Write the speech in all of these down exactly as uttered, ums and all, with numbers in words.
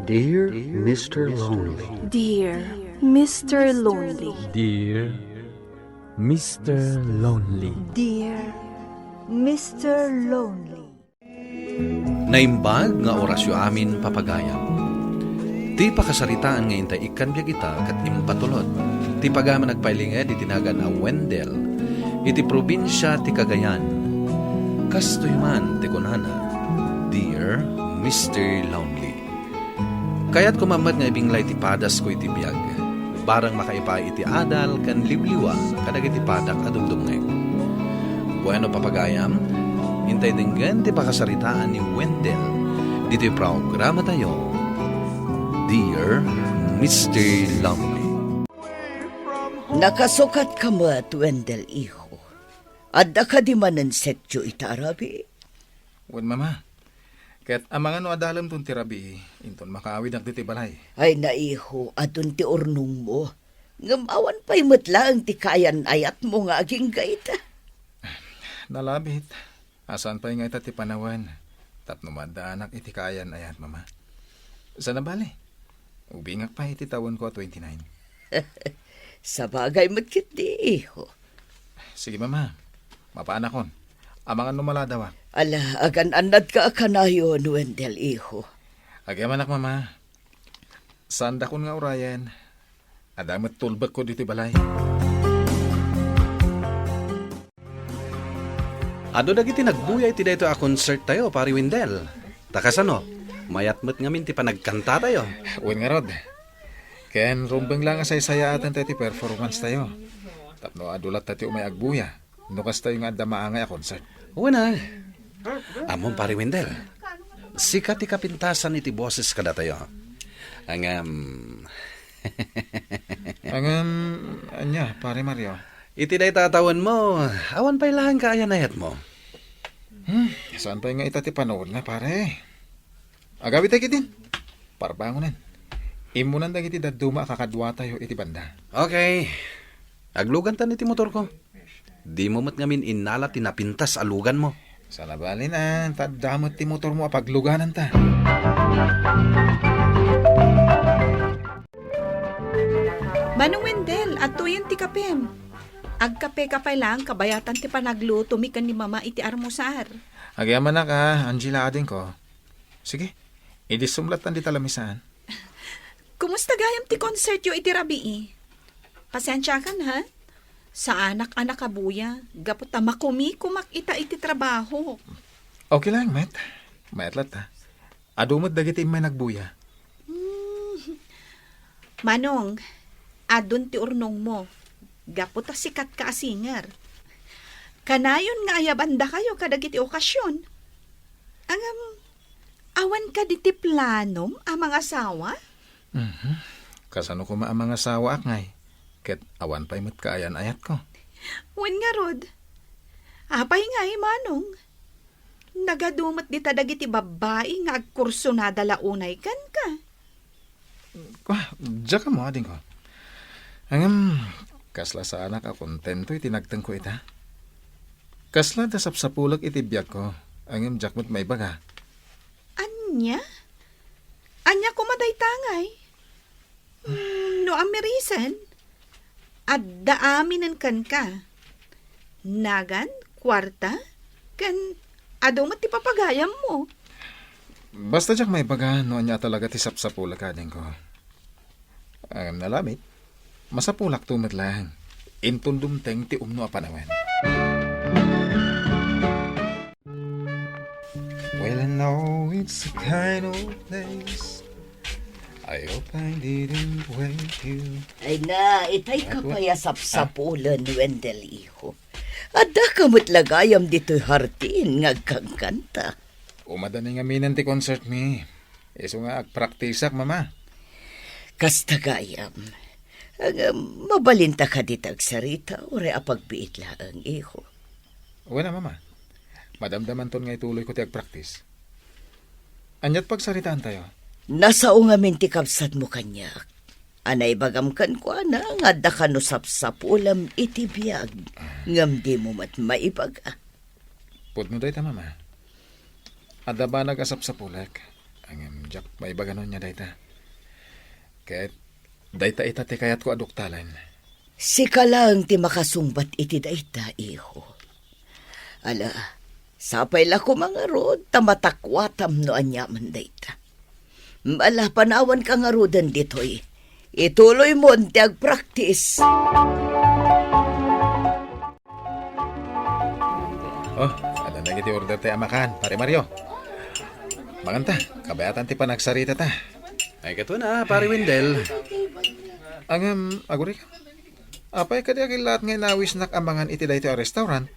Dear Mister Lonely. Dear Mister Lonely. Dear Mister Lonely. Dear Mister Lonely. Naimbag nga orasyo amin, papagayam. Ti pakasaritaan nga intay ikkan biag ita ket impatulod. Ti pagayam a nagpailinged iti nagan a Wendell, iti probinsia ti Cagayan. Kastoy man ti kunana, Dear Mister Lonely. Kayatko met nga ibinglay ti padasko iti biag, bareng makaipay iti adal ken liwliwa kadagiti padak a dumdumngeg. Bueno, papagayam, intay denggen ti pakasaritaan ni Wendell ditoy programatayo, Dear Mister Lonely. Nakasukat ka met, Wendell, iho. Adda kadi manen setyo ita a rabii? Wen, Mama. Ket amangan no adalemton ti rabii, inton makaawidak ditoy balay. Ay, naiho, adun ti urnongmo. Ngem awan pay met laeng ti kaayan-ayatmo nga agingga ita. Nalabit. A saan pay nga ita ti panawen tapno maaddaanak iti kaayan-ayat, Mama. Sana bale, ubingak pay iti tawenko a twenty-nine. Sabagay met ketdi, iho. Sige, Mama. Mapaanakon. Amangan no maladawak. Ala, agan-annadka a kanayon, Wendell, iho. Agyamanak, Mama. Saandakon nga urayen. Adda met tulbekko ditoy balay. Adu dagiti nagbuya iti daytoy a concert tayo, Pari Wendell. Ta kasano? Mayat met ngamin ti panagkanta tayo. Wen ngarud. Ken rumbeng la nga saysayaaten tayo ti performance tayo. Tapno adu latta ti umay agbuya no kastoy nga adda maangay a concert. Wen a. Ammom, Pari Wendell, sika ti kapintasan iti boses kadatayo. Ngem, Ngem, ania, Pare Mario? Iti dayta a tawenmo, awan pay laeng kaayan-ayatmo. Hmm, saan pay nga ita ti panawenna, pare? Agawid tayo ketdin. Parbangonen. Immunan dagiti dadduma a kakaduatayo iti banda. Okay. Aglugantan iti motorko. Dimo met ngamin innala ti napintas a luganmo. Sana bale na, ta adda met ti motormo a paglugananta. Manong Wendell, adtoyen ti kapem. Agkapeka pay laeng kabayatan ti panaglutomi ken ni Mama iti armusar. Agyamanak a, Angela, adingko. Sige, idissum lattan dita lamisaan. Kumusta gayam ti konsertyo iti rabii? Pasiensiakan, ha? Saanak a nakabuya, gapu ta makumikumak ita iti trabaho. Okay lang, met. Mayat latta. Adu met dagiti immay nagbuya. Hmm. Manong, adun ti urnongmo. Gapu ta sikatka a singer. Kanayon nga ayabandakayo kadagiti okasion. Ngem, awan kadi ti planom a mangasawa? Mhm. Kasano koma a mangasawaak ngay? Ket awan pay met kaayan-ayatko. Wen ngarud. Apay ngay, Manong? Nagadu met dita dagiti babbai nga agkursunada la unay kenka. Kua, diak ammo, adingko. Ngem, kasla saanak a kontento iti nagtengko ita. Kasla adda sapsapulek iti biagko, ngem diak met maibaga. Ania? Ania koma dayta ngay? Hmm, no amirisen, adda aminen kenka. Nagan, kuarta, ken adu met ti papagayammo. Basta diak maibaga no ania talaga ti sapsapulek, adingko. Ngem nalabit, masapulakto met laeng. Inton dumteng ti umno a panawen. Well, I know it's a kind of place. I hope I didn't wake you. Ay na, itay ka pay a sapsapulen, Wendell, iho. Adda ka met la gayam ditoy hardin nga agkankanta. Umadani ngaminen ti concert mi. Isu nga agpraktisak, Mama. Kasta gayam. Ngem, mabalinta kadi ti agsarita, uray apagbiit laeng, iho. Wen a, Mama. Madamdamanton nga ituloyko ti agpraktis. Aniat pagsaritaantayo? Nasao ngamin ti kabsatmo kaniak. A naibagam kenkuana nga adda kano sapsapulem iti biag, ngem dimo met maibaga. Pudno dayta, Mama. Adda banag a sapsapulek. Ngem diak maibaga no ania dayta. Ket dayta ita ti kayatko a duktalen. Sika laeng ti makasungbat iti dayta, iho. Ala, sapay la koma ngarud ta matakuatam no aniaman dayta. Ala, panawanka ngaruden ditoy. Ituloymon ti agpraktis. Oh, adda dagiti order ti amakan, Pare Mario. Manganta, kabayatan ti panagsaritata. Ay, katuna, Pare Wendell. Ngem, agurayka. Apay kadi a killaat nga inawisnak a mangan iti daytoy a restaurant?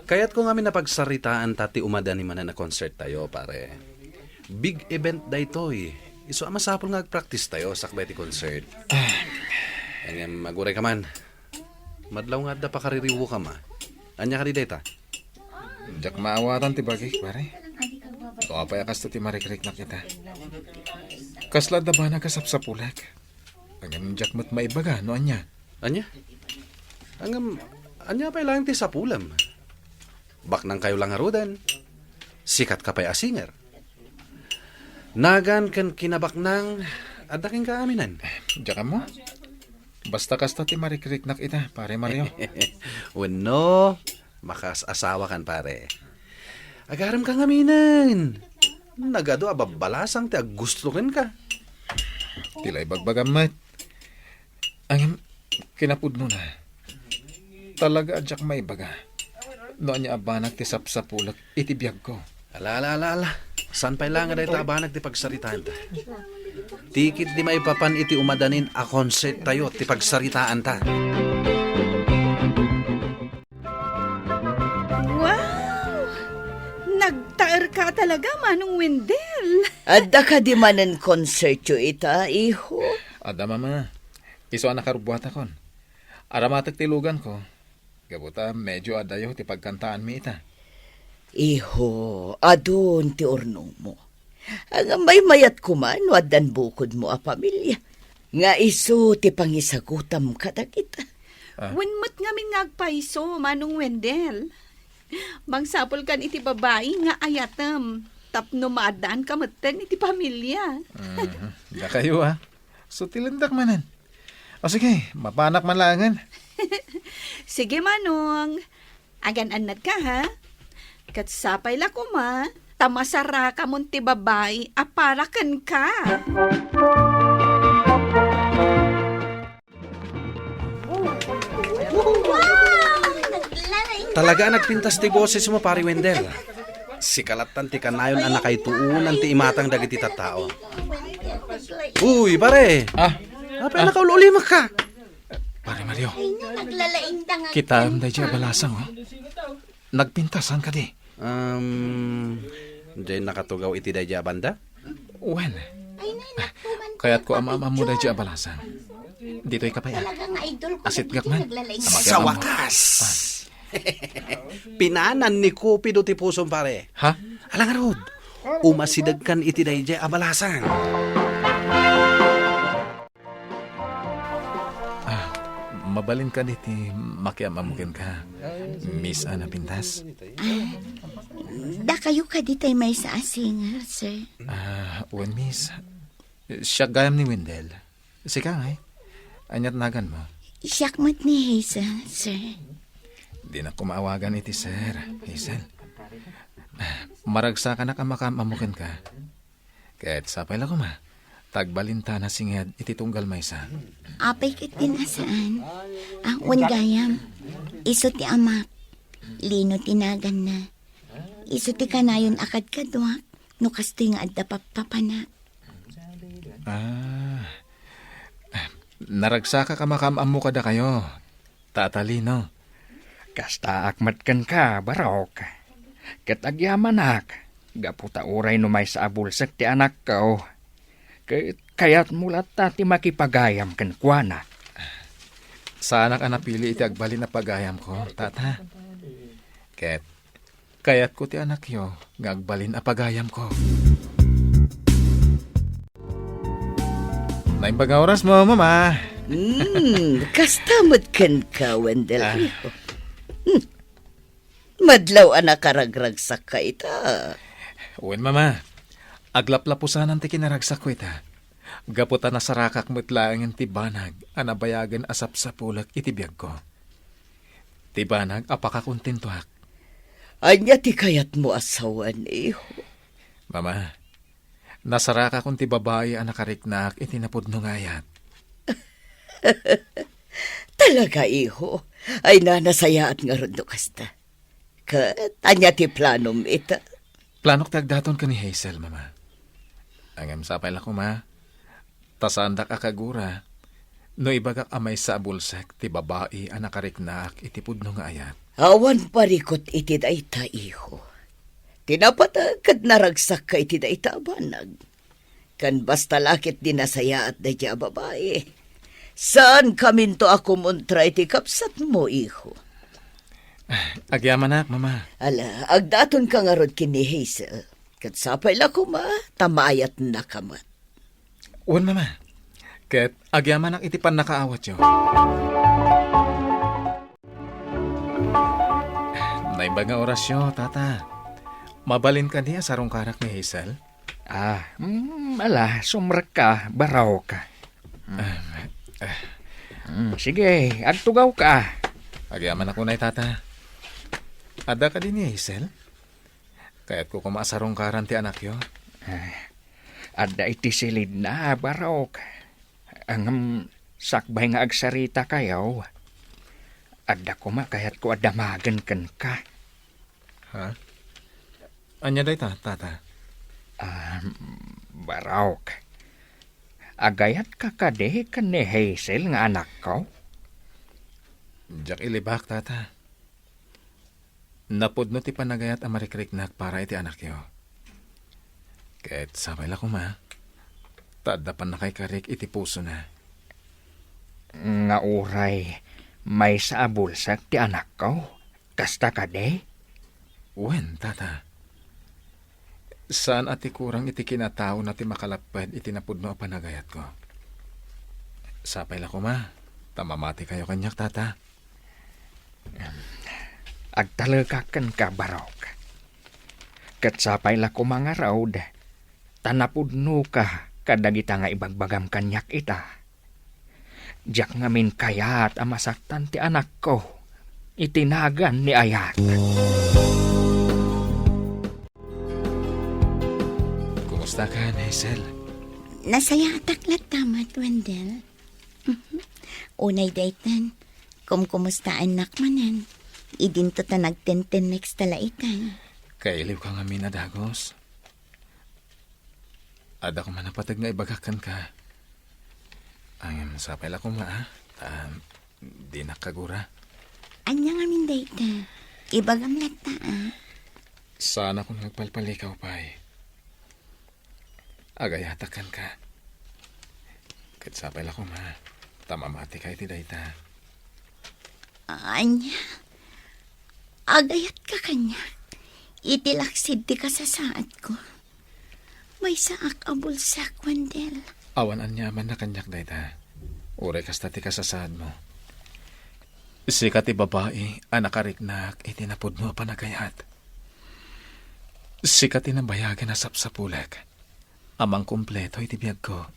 Kayatko ngamin a pagsaritaanta ti umadani manen a concert tayo, pare. Big event daytoy. Isu a masapul nga agpraktis tayo sakbay ti concert. Ngem, agurayka man. Madlaw nga adda pakaririwokam, a. Ania kadi dayta? Diak maawatan ti bagik, pare. No apay a kasto ti marikriknak ita. Kasla adda banag a sapsapulek. Ngem diak met maibaga no ania. Ania? Ngem, ania pay laeng ti sapulem? Baknangkayo la ngaruden. Sikatka pay a singer. Nagan ken kinabaknang, adda kenka aminen. Diak ammo. Basta kasta ti marikriknak ita, Pare Mario. Wenno, makaas-asawakan, pare. Agaremka ngaminen. Nagadu a babbalasang ti aggusto kenka. Ti la ibagbagam met. Ngem, kinapudnona, talaga a diak maibaga no ania a banag ti sapsapulek iti biagko. Ala, ala, ala, ala. Saan pay la nga dayta a banag ti pagsaritaanta? Tikit ti maipapan iti umadanin a concert tayo ti pagsaritaanta. Wow! Nagtaerka talaga, Manong Wendell. Adda kadi manen konsertyo ita, iho? Adda, Mama. Isu a nakarubbuatakon. Aramatek ti luganko. Gapu ta medyo adayo ti pagkantaanmi ita. Iho, adun ti urnongmo. Ngem maymayat koma no addan bukodmo a pamilia nga isu ti pangisagutam kadagita. Ah. Wen met ngamin nga agpayso, Manong Wendell. Mangsapulkan iti babai nga ayatem tapno maaddaanka metten iti pamilia. Mhm. Dakayo, ah. Sutilendak manen. O sige, mapanak man laengen. Sige, Manong. Agan-annadka, ha? Ket sapay la koma, ta masarakamon ti babai a para kenka. Talaga a nagpintas ti bosesmo, Pare Wendell. Sika lattan ti kanayon a nakaituonan ti imatang dagiti tattao. Uy, pare! Ah, apay ah, nakaul-ulimekka? Pare Mario, kitaem daydiay a balasang, oh. Nagpintasan kadi? Um, diay nakatugaw iti daydiay a banda? Wen. Kayatko a maam-ammo daydiay a balasang. Ditoy ka pay, ah. Asitgak man. Sa wakas! Ah. Pinanan ni Cupido ti pusom, pare. Ha? Ala ngarud, umasidegkan iti daydiay a balasang. Ah, mabalin kadi ti makiam-ammo kenka, Miss Ana Pintas? Ah, dakayo kadi tay maysa a singer, sir? Ah, wen, Miss. Siak gayam ni Wendell. Sika ngay? Aniat naganmo? Siak met ni Hazel, sir. Dinak koma awagan iti sir, Hazel. Ah, maragsakanak a makaam-ammo kenka. Ket sapay la koma, ta agbalinta a nasinged iti tunggal maysa. Apay ket din a saan? Ah, wen gayam, isu ti amak, Lino ti naganna. Isu ti kanayon a kadkaduak no kastoy nga adda pappapanak. Ah, naragsakak a makaam-ammo kadakayo. Tata Lino. Kastaak met kenka, barok. Ket agyamanak, gapu ta uray no maysa a bulsek ti anakko, ket kayatmo latta ti makipagayam kenkuana. Saanak a napili iti agbalin a pagayamko, Tata. Ket kayatko ti anakyo nga agbalin a pagayamko. Naimbag nga orasmo, Mama. Hmm, kasta met kenka, Wendell. Ah. Hmm. Madlaw a nakaragragsakka ita. Wen, Mama. Aglaplapusanan ti kinaragsakko ita, gapu ta nasarakak met laengen ti banag a nabayagen a sapsapulek iti biagko. Ti banag a pakakontentoak. Ania ti kayatmo a sawen, iho? Mama, nasarakakon ti babai a nakariknaak iti napudno nga ayat. Talaga, iho? Ay, na, nasayaat ngarud no kasta. Ket ania ti planom ita? Planok ti agdaton ken ni Hazel, Mama. Ngem sapay la koma, ta saandak a kagura no ibagak a maysa a bulsek ti babai a nakariknaak iti pudno nga ayat. Awan parikut iti dayta, iho. Ti napateg ket naragsakka iti dayta a banag. Ken basta la ket di nasayaat daydiay a babai, saankaminto a kumontra iti kabsatmo, iho. Agyamanak, Mama. Ala, agdatonka ngarud ken ni Hazel. Ket sapay la koma, ta maayatnaka met. Wen, Mama. Ket agyamanak iti pannakaawatyo. Naimbag nga orasyo, Tata. Mabalin kadi a sarungkarak ni Hazel? Ah, mm, ala, sumrekka, Barok. Mm. Ah, ah. Mm, sige, agtugawka. Agyamanak unay, Tata. Adda kadi ni Hazel? Kayatko koma a sarungkaran ti anakyo. Ah, adda iti silidna, Barok. Ngem sakbay nga agsaritakayo, adda koma kayatko a damagen kenka. Ha? Ania dayta, Tata? Ah, Barok, agayatka kadi ken ni Hazel nga anakko? Diak ilibak, Tata. Napudno ti panagayat a marikriknak para iti anakyo. Ket sapay la koma, ta adda pannakaikarik iti pusona. Nga uray maysa a bulsek ti anakko, kasta kadi? Wen, Tata. Saan a ti kurang iti kinataona ti makalapped iti napudno a panagayatko. Sapay la koma, ta mamatikayo kaniak, Tata. Agtalekak kenka, Barok. Ket sapay la koma ngarud, ta napudnoka kadagita nga ibagbagam kaniak ita. Diak ngamin kayat a masaktan ti anakko iti nagan ni ayat. Kumusta ka, Hazel? Nasayaatak latta met, Wendell. Unay daytan, kumkumustaennak manen. Idinto ta nagtentennex ta la itan. Kailiwka ngamin a dagus. Adda koma napateg nga ibagak kenka. Ngem sapay la koma, a. Ta dinak kagura. Ania ngamin dayta? Ibagam latta, a. Saanakon nga agpalpalikaw pay. Agayatak kenka. Ket sapay la koma, ta mamatika iti dayta. Ania? Agayatka kaniak? Iti laksid ti kasasaadko. Maysaak a bulsek, Wendell. Awan aniamanna kaniak dayta. Uray kasta ti kasasaadmo. Sika ti babai a nakariknak iti napudno a panagayat. Sika ti nabayagen a sapsapulek a mangkumpleto iti biagko.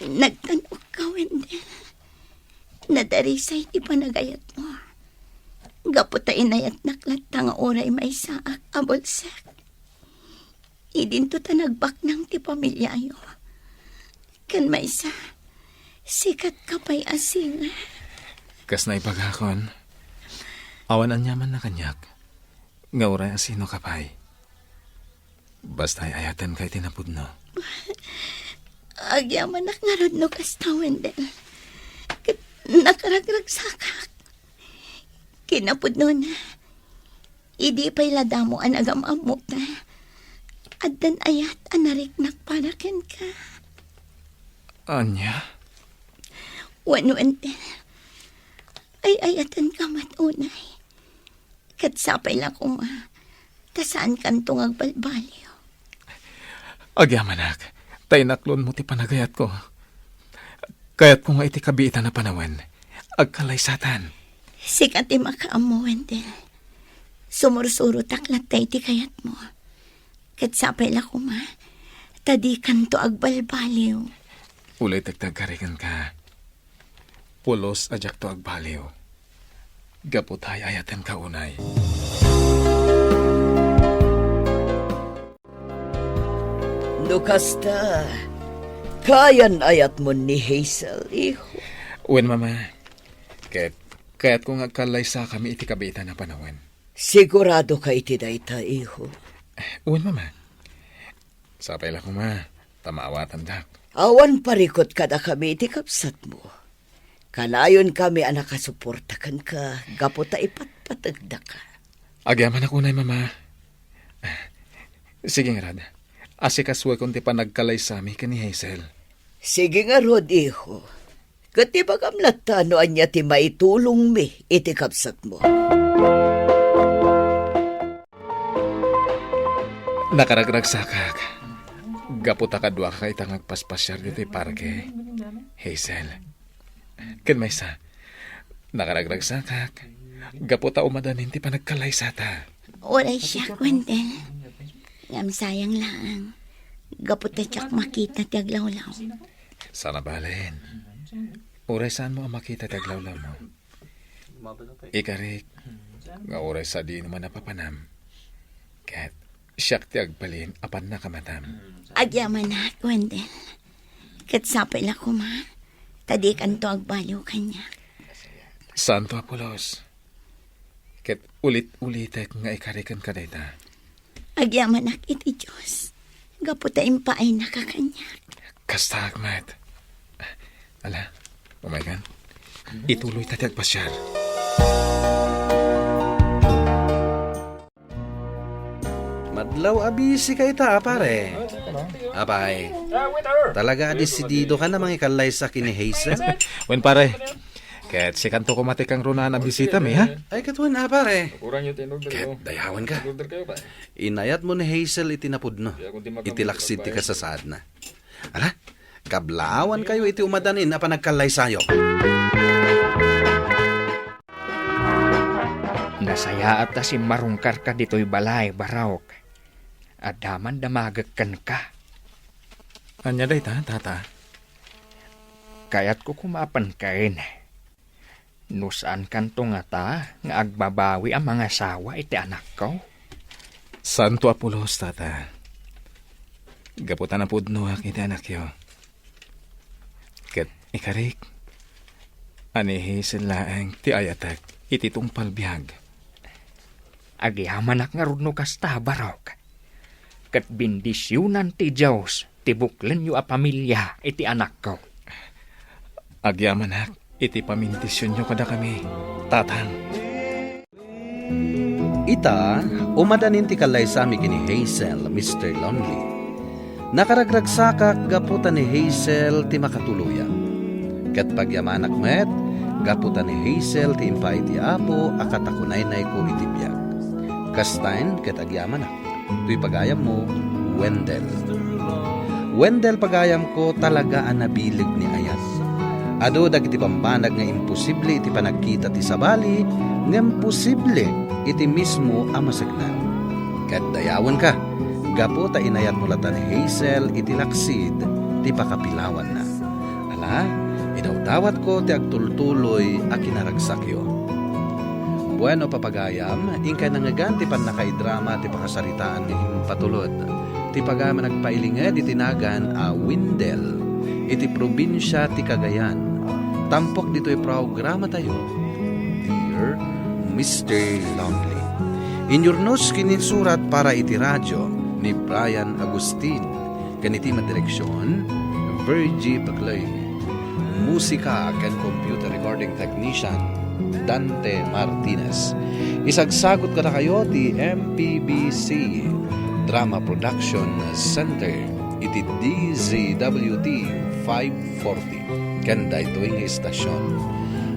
Nagtan-okka, Wendell. Nadarisay ti panagayatmo. Gapu ta inayatnak latta nga uray maysaak a bulsek. Idinto ta nagbaknang ti pamiliayo. Ken maysa, sikatka pay a singa. Kas naibagakon, awan aniamanna kaniak, nga uray a sinoka pay. Basta ay-ayatenka iti napudno. Agyamanak ngarud no kasta, Wendell. Ket nakaragragsakak. Kinapudnona, idi pay la damo a nagam-ammok ta, addan ayat a nariknak para kenka. Ania? Wen, Wendell, ay-ayatenka met unay. Ket sapay la koma, ta saankanto nga agbalbaliw. Agyamanak, ta inaklonmo ti panagayatko. Kayatko nga iti kabiitan a panawen, agkalaysatan. Sika ti makaammo, Wendell. Sumursurotak latta iti kayatmo. Ket sapay la koma, ta dikanto agbalbaliw. Ulitek ti agkarikenka. Pulos a diakto agbaliw. Gapu ta ay-ayatenka unay. No kasta, kayan-ayatmo ni Hazel, iho? Wen, Mama. Ket kayatko nga agkallaysakami iti kabiitan a panawen. Siguradoka iti dayta, iho? Wen, Mama. Sapay la koma, ta maawatandak. Awan parikut kadakami iti kabsatmo. Kanayonkami a nakasuporta kenka gapu ta ipatpategdaka. Agyamanak unay, Mama. Sige ngarud, asikasuekon ti panagkallaysami ken ni Hazel. Sige ngarud, iho. Ket ibagam latta no ania ti maitulongmi iti kabsatmo. Nakaragragsakak. Gapu ta kaduaka ita nga agpaspasiar ditoy parke, Hazel. Ken maysa, nakaragragsakak. Gapu ta umadanin ti panagkallaysata. Uray siak, Wendell. Ngem sayang laeng. Gapu ta diak makita ti aglawlaw. Saan a balen. Uray saanmo a makita ti aglawlawmo. Ikarik, nga uray sadino man a papanam. Ket siak ti agbalin a pannakamatam. Agyamanak, Wendell. Ket sapay la koma, ta dikanto agbaliw kaniak. Saanto a pulos. Ket ulit-ulitek nga ikariken kadayta. Agyamanak iti Dios, gapu ta impaayna ka kaniak. Kastaak met. Ala, umaykan. Ituloy ta ti agpasiar. Madlaw a busy ka ita, a pare. Apay, talaga a desidido ka na mangikallaysa ken ni Hazel? Wen, pare. Ket sikanto koma ti kangrunaan a bisitami, ha? Ay, ket wen, a pare. Ket dayawen ka. Inayatmo ni Hazel iti napudno, iti laksid ti kasasaadna. Ala, kablaawankayo iti umadanin a panagkallaysayo. Nasayaat ta simmarungkarka ditoy balay, Barok. Adda man damagek kenka. Ania dayta, Tata? Kayatko koma a pankaen. No saankanto ngata nga agbabawi a mangasawa iti anakko? Saanto a pulos, Tata. Gapu ta napudnoak iti anakyo. Ket ikarik, a ni Hazel laeng ti ayatek iti tungpal biag. Agyamanak ngarud no kasta, Barok. Ket bendisionan ti Dios ti buklenyo a pamilia iti anakko. Agyamanak iti pamindisionyo kadakami, Tatang. Ita, umadanin ti kallaysami ken ni Hazel, Mister Lonely. Nakaragragsakak gapu ta ni Hazel ti makatuloyak. Ket pagyamanak met gapu ta ni Hazel ti impaay ti Apo a katakunaynayko iti biag. Kastaen ket agyamanak. Toy pagayammo, Wendell. Wendell, pagayamko, talaga a nabileg ni ayat. Adu dagiti bambanag nga imposible iti panagkita ti sabali, ngem posible iti mismo a maseknan. Ket dayawenka, gapu ta inayatmo latta ni Hazel iti laksid ti pakapilawanna. Ala, idawdawatko ti agtultuloy a kinaragsakyo. Bueno, papagayam, inkay nangngegan ti pannakaidrama ti pakasaritaan nga impatulod ti pagayam a nagpailinged iti nagan a Windel iti probinsia ti Cagayan. Tampok ditoy programatayo, Dear Mister Lonely. Inyurnos ken insurat para iti radio ni Brian Agustin. Ken iti madireksion, Virgie Baclay. Musika ken computer recording technician, Dante Martinez. Isagsagut kadakayo ti M P B C Drama Production Center iti D Z W T five forty. Ken daytoy nga istasion,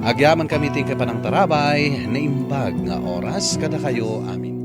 agyamankami ti panangtarabay, naimbag nga oras kadakayo amin.